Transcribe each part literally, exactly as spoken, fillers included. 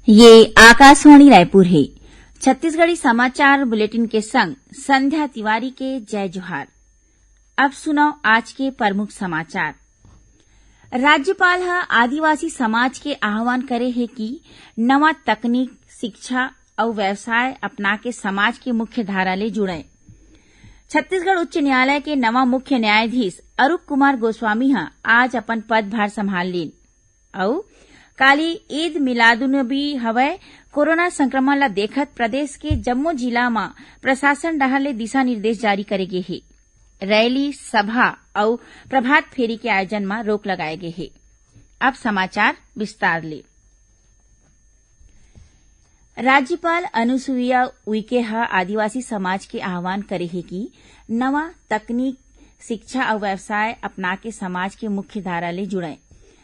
ये आकाशवाणी रायपुर हे। छत्तीसगढ़ी समाचार बुलेटिन के संग संध्या तिवारी के जय जोहार। अब सुनव आज के प्रमुख समाचार। राज्यपाल ह आदिवासी समाज के आह्वान करे हे कि नवा तकनीक, शिक्षा अउ व्यवसाय अपना के समाज के मुख्य धारा ले जुड़य। छत्तीसगढ़ उच्च न्यायालय के नवा मुख्य न्यायाधीश अरूप कुमार गोस्वामी ह आज अपन पदभार संभाल लीन। अउ काली ईद मिलादुन्नबी हवय। कोरोना संक्रमण ल देखत प्रदेश के जम्मो जिला म प्रशासन डहार ले दिशा निर्देश जारी करे गे हे। रैली, सभा अउ प्रभात फेरी के आयोजन म रोक लगाए गे हे। अब समाचार विस्तार ले। राज्यपाल अनुसुईया उइके ह आदिवासी समाज के आह्वान करे हे कि नवा तकनीक, शिक्षा अउ व्यवसाय अपना के समाज के मुख्य धारा ले जुड़य।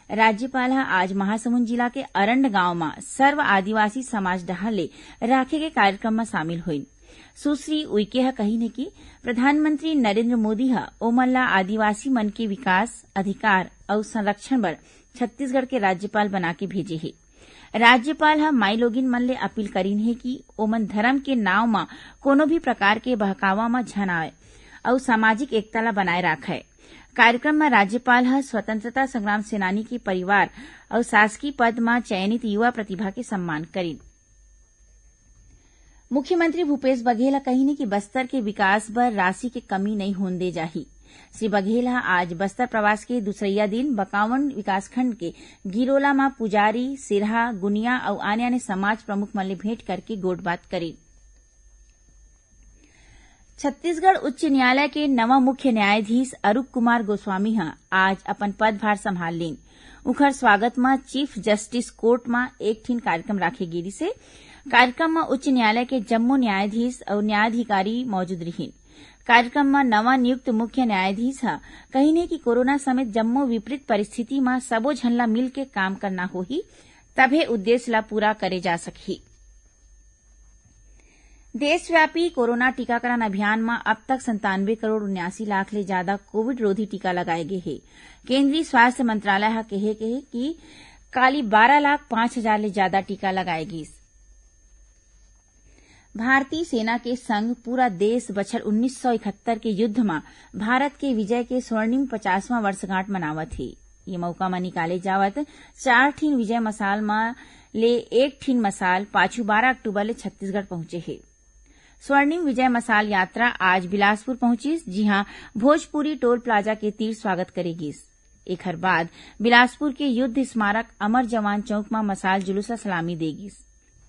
राज्यपाल ह आज महासमुंद जिला के अरंड गांव म सर्व आदिवासी समाज डहार ले राखे के कार्यक्रम म शामिल होइन। सुश्री उइके ह कहिन हे कि प्रधानमंत्री नरेंद्र मोदी ह ओमन ला आदिवासी मन के विकास, अधिकार अउ संरक्षण बर छत्तीसगढ़ के राज्यपाल बना के भेजे हे। राज्यपाल ह माईलोगिन मन ले अपील करिन हे कि ओमन धरम के नांव म कोनो भी प्रकार के बहकावा म झन आवय अउ सामाजिक एकता ला बनाए राखय। कार्यक्रम म राज्यपाल ह स्वतंत्रता संग्राम सेनानी के परिवार अउ शासकीय पद म चयनित युवा प्रतिभा के सम्मान करिन। मुख्यमंत्री भूपेश बघेल ह कहिन हे कि बस्तर के विकास बर राशि के कमी नइ होन दे जाही। श्री बघेल ह आज बस्तर प्रवास के दूसरइया दिन बकावंड विकासखंड के गिरोला म पुजारी, सिरहा, गुनिया अउ आने-आने समाज प्रमुख मन ले भेंट करके गोठबात करिन। छत्तीसगढ़ उच्च न्यायालय के नवा मुख्य न्यायाधीश अरूप कुमार गोस्वामी ह आज अपन पदभार संभाल लीन। उखर स्वागत म चीफ जस्टिस कोर्ट म एक ठिन कार्यक्रम राखे गे रिहिसे। कार्यक्रम म उच्च न्यायालय के जम्मो न्यायाधीश अउ न्यायाधिकारी मौजूद रिहिन। कार्यक्रम म नवा नियुक्त मुख्य न्यायाधीश ह कहिन हे कि कोरोना समेत जम्मो विपरीत परिस्थिति म सबो झन ला मिलके काम करना होही, तभे उद्देश्य ला पूरा करे जा सकही। देशव्यापी कोरोना टीकाकरण अभियान म अब तक संतानवे करोड़ उन्यासी लाख ले जादा कोविड रोधी टीका लगाए गे हे। केंद्रीय स्वास्थ्य मंत्रालय ह कहे गे हे कि काली बारह लाख पाँच हजार ले जादा टीका लगाए गिस। भारतीय सेना के संग पूरा देश बछर उन्नीस सौ इकहत्तर के युद्ध म भारत के विजय के स्वर्णिम पचासवां वर्षगांठ मनावत हे। ये मौका म निकाले जावत चार ठिन विजय मसाल म ले एक ठिन मसाल पाछू बारह अक्टूबर ले छत्तीसगढ़ पहुंचे हे। स्वर्णिम विजय मसाल यात्रा आज बिलासपुर पहुंचिस, जिहां भोजपुरी टोल प्लाजा के तीर स्वागत करे गिस। एखर बाद बिलासपुर के युद्ध स्मारक अमर जवान चौक म मसाल जुलूस ल सलामी दे गिस।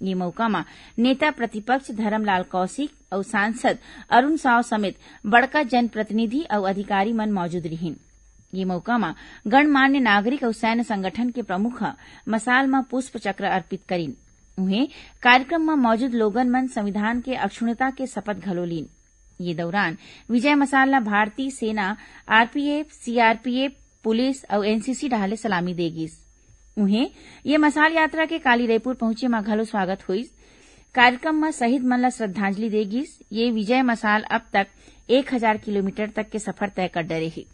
ये मौका म नेता प्रतिपक्ष धरमलाल कौशिक अउ सांसद अरुण साव समेत बड़का जनप्रतिनिधि अउ अधिकारी मन मौजूद रिहिन। ये मौका म गणमान्य नागरिक अउ सैन्य संगठन के प्रमुख ह मसाल म पुष्प चक्र अर्पित करिन। उहें, कार्यक्रम म मौजूद लोगन मन संविधान के अक्षुण्णता के शपथ घलो लीन। ये दौरान विजय मसाल ल भारतीय सेना, आरपीएफ, सीआरपीएफ, पुलिस अउ एनसीसी डहार ले सलामी दे गिस। उहें, ये मसाल यात्रा के काली रईपुर पहुंचे म घलो स्वागत होइस। कार्यक्रम म शहीद मन ल श्रद्धांजलि दे गिस। ये विजय मसाल अब तक एक हजार किलोमीटर तक के सफर तय कर डरे हे।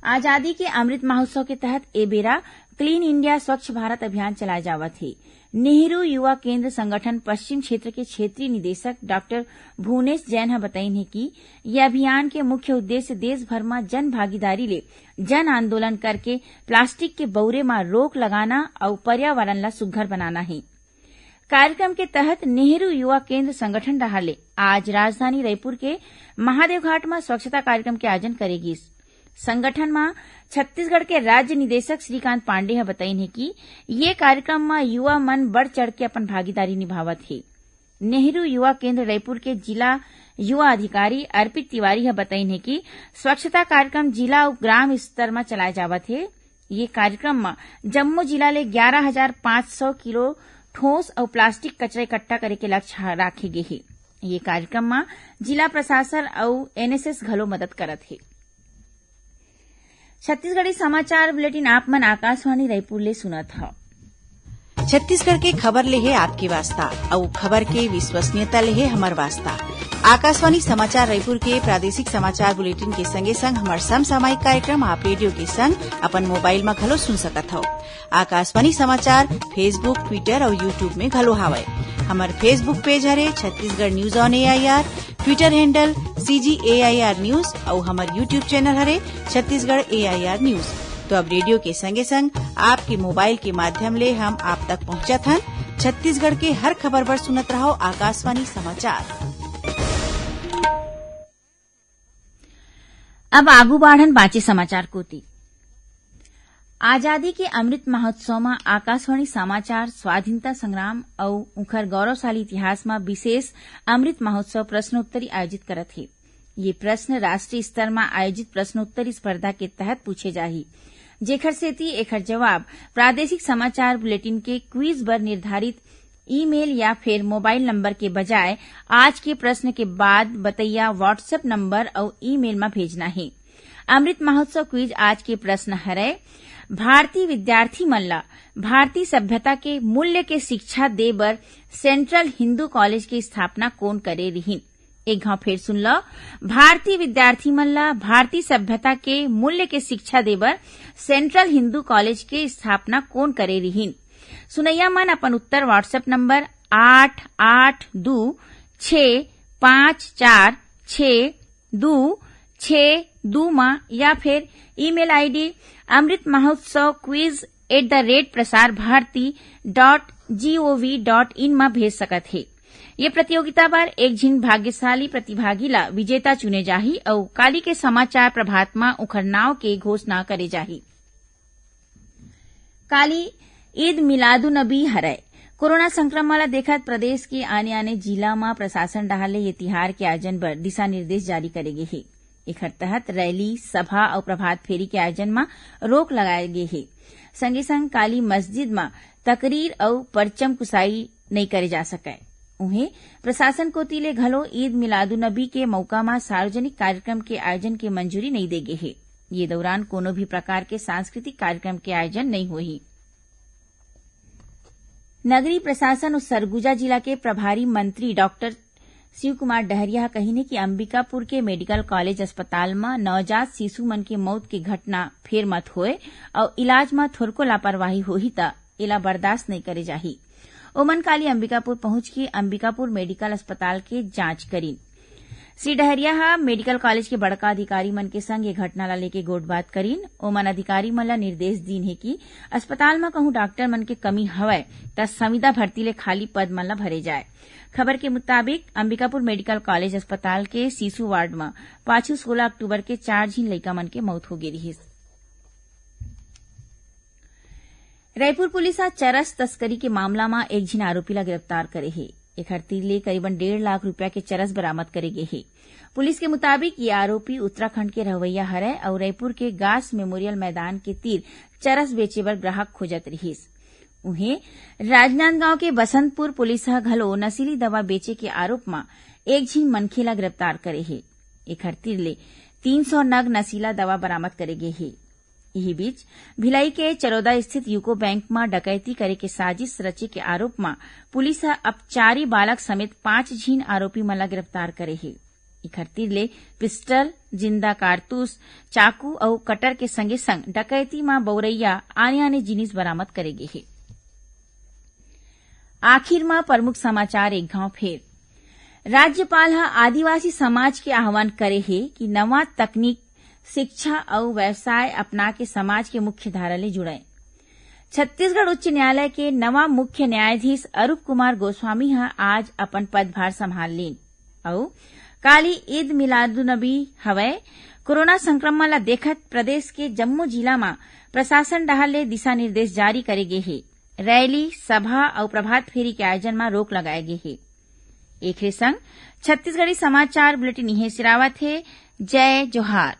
आजादी के अमृत महोत्सव के तहत ए बेरा क्लीन इंडिया स्वच्छ भारत अभियान चलाए जावत हे। नेहरू युवा केंद्र संगठन पश्चिम क्षेत्र के क्षेत्रीय निदेशक डॉक्टर भुवनेश जैन ह बताइन हे कि ये अभियान के मुख्य उद्देश्य देश भर म जन भागीदारी ले जन आंदोलन करके प्लास्टिक के बउरे म रोक लगाना अउ पर्यावरण ल सुघ्घर बनाना हे। कार्यक्रम के तहत नेहरू युवा केंद्र संगठन डहार ले आज राजधानी रईपुर के महादेवघाट म स्वच्छता कार्यक्रम के आयोजन करे गिस। संगठन म छत्तीसगढ़ के राज्य निदेशक श्रीकांत पांडे ह बताइन हे कि ये कार्यक्रम म युवा मन बढ़ चढ़ के अपन भागीदारी निभावत हे। नेहरू युवा केंद्र रईपुर के जिला युवा अधिकारी अर्पित तिवारी ह बताइन हे कि स्वच्छता कार्यक्रम जिला अउ ग्राम स्तर म चलाए जावत हे। ये कार्यक्रम म जम्मो जिला ले ग्यारह हजार पाँच सौ किलो ठोस अउ प्लास्टिक कचरा इकट्ठा करे के लक्ष्य ह राखे गे हे। ये कार्यक्रम म जिला प्रशासन अउ एनएसएस घलो मदद करत हे। छत्तीसगढ़ी समाचार बुलेटिन आप मन आकाशवाणी रायपुर ले सुनत हव। छत्तीसगढ़ के खबर ले हे आपके वास्ता, अउ खबर के विश्वसनीयता ले हे हमर वास्ता। आकाशवाणी समाचार रायपुर के प्रादेशिक समाचार बुलेटिन के संगे संग हमर समसामयिक कार्यक्रम आप रेडियो के संग अपन मोबाइल म घलो सुन सकत हव। आकाशवाणी समाचार Facebook, Twitter अउ YouTube में घलो हावय। हमर Facebook पेज हरे Chhattisgarh news on AIR, Twitter handle CG AIR news अउ हमर YouTube चैनल हरे छत्तीसगढ़ एआईआर न्यूज। तो अब रेडियो के संगे संग आपके मोबाइल के माध्यम ले हम आप तक पहुंचत हन। छत्तीसगढ़ के हर खबर बर सुनत रहव आकाशवाणी समाचार। अब आगू बाढ़न बांचे समाचार कोति। आजादी के अमृत महोत्सव म आकाशवाणी समाचार स्वाधीनता संग्राम अउ उंखर गौरवशाली इतिहास म विशेष अमृत महोत्सव प्रश्नोत्तरी आयोजित करत हे। ये प्रश्न राष्ट्रीय स्तर म आयोजित प्रश्नोत्तरी स्पर्धा के तहत पूछे जाही, जेखर सेती एखर जवाब प्रादेशिक समाचार बुलेटिन के क्विज बर निर्धारित ईमेल या फिर मोबाइल नंबर के बजाय आज के प्रश्न के बाद बतैया WhatsApp नंबर अउ ईमेल म भेजना हे। अमृत महोत्सव क्विज आज के प्रश्न हरय, भारतीय विद्यार्थी मन ला भारतीय सभ्यता के मूल्य के शिक्षा दे बर सेंट्रल हिंदू कॉलेज के स्थापना कोन करे रिहिन? एक घाव फेर सुन लो, भारतीय विद्यार्थी मन ला भारतीय सभ्यता के मूल्य के शिक्षा दे बर सेंट्रल हिंदू कॉलेज के स्थापना कोन करे रिहिन? सुनैया मन अपन उत्तर WhatsApp नंबर आठ आठ दू छः पाँच चार छः दू छः दू म या फिर email ID amrit mahotsav quiz at the rate prasar bharati dot gov dot in म भेज सकत हे। ये प्रतियोगिता बर एक झिन भाग्यशाली प्रतिभागी ला विजेता चुने जाही अउ काली के समाचार प्रभात म उखर नाव के घोषणा करे जाही। काली ईद मिलादुन्नबी हरय। कोरोना संक्रमण ला देखत प्रदेश के आने-आने जिला म प्रशासन डहार ले ये तिहार के आयोजन बर दिशा निर्देश जारी करे गे हे। एखर तहत रैली, सभा अउ प्रभात फेरी के आयोजन म रोक लगाए गे हे। संगे संग काली मस्जिद म तकरीर अउ परचम कुसाई नइ करे जा सकय। उहें, प्रशासन कोति ले घलो ईद मिलादुन्नबी के मउका म सार्वजनिक कार्यक्रम के आयोजन के मंजूरी नइ दे गे हे। ये दौरान कोनो भी प्रकार के सांस्कृतिक कार्यक्रम के आयोजन नइ होही। नगरीय प्रशासन अउ सरगुजा जिला के प्रभारी मंत्री डॉक्टर शिव कुमार डहरिया ह कहिन हे कि अंबिकापुर के मेडिकल कॉलेज अस्पताल म नवजात शिशु मन के मौत के घटना फेर मत होय अउ इलाज म थोरको लापरवाही होही त एला बर्दाश्त नइ करे जाही। ओमन काली अंबिकापुर पहुंच के अंबिकापुर मेडिकल अस्पताल के जांच करिन। श्री डहरिया ह मेडिकल कॉलेज के बड़का अधिकारी मन के संग ये घटना ला लेके गोठबात करिन। ओमन अधिकारी मन ला निर्देश दीन हे कि अस्पताल म कहूं डॉक्टर मन के कमी हवय, त संविदा भर्ती ले खाली पद मन ला भरे जाय। खबर के मुताबिक, अंबिकापुर मेडिकल कॉलेज अस्पताल के शिशु वार्ड म पाछू सोलह अक्टूबर के चार झिन लइका मन के मौत हो गे रिहिस। रायपुर पुलिस ह चरस तस्करी के मामला म एक झिन आरोपी ला गिरफ्तार करे हे। एखर तीर ले करीबन डेढ़ लाख रुपया के चरस बरामद करे गे हे। पुलिस के मुताबिक, ये आरोपी उत्तराखंड के रहवइया हरय अउ रायपुर के गास मेमोरियल मैदान के तीर चरस बेचे बर ग्राहक खोजत रिहिस। उहें, राजनांदगांव के बसंतपुर पुलिस ह घलो नशीली दवा बेचे के आरोप म एक झिन मनखे ला गिरफ्तार करे हे। एखर तीर ले तीन सौ नग नशीला दवा बरामद करे गे हे। इही बीच, भिलाई के चरोदा स्थित यूको बैंक म डकैती करे के साजिश रचे के आरोप म पुलिस ह अपचारी बालक समेत पांच झिन आरोपी मन ला गिरफ्तार करे हे। इखर तीर ले पिस्टल, जिंदा कारतूस, चाकू अउ कटर के संगे संग डकैती म बउरइया आने-आने जिनिस बरामद करे गे हे। आखिर म प्रमुख समाचार एक घाव फेर। राज्यपाल ह आदिवासी समाज के आह्वान करे हे कि नवा तकनीक, शिक्षा अउ व्यवसाय अपना के समाज के मुख्य धारा ले जुड़य। छत्तीसगढ़ उच्च न्यायालय के नवा मुख्य न्यायाधीश अरूप कुमार गोस्वामी ह आज अपन पदभार संभाल लीन। अउ काली ईद मिलादुन्नबी हवय। कोरोना संक्रमण ल देखत प्रदेश के जम्मो जिला म प्रशासन डहार ले दिशा निर्देश जारी करे गे हे। रैली, सभा अउ प्रभात फेरी के आयोजन म रोक लगाए गे हे। एखरे संग छत्तीसगढ़ी समाचार बुलेटिन इहें सिरावत हे। जय जोहार।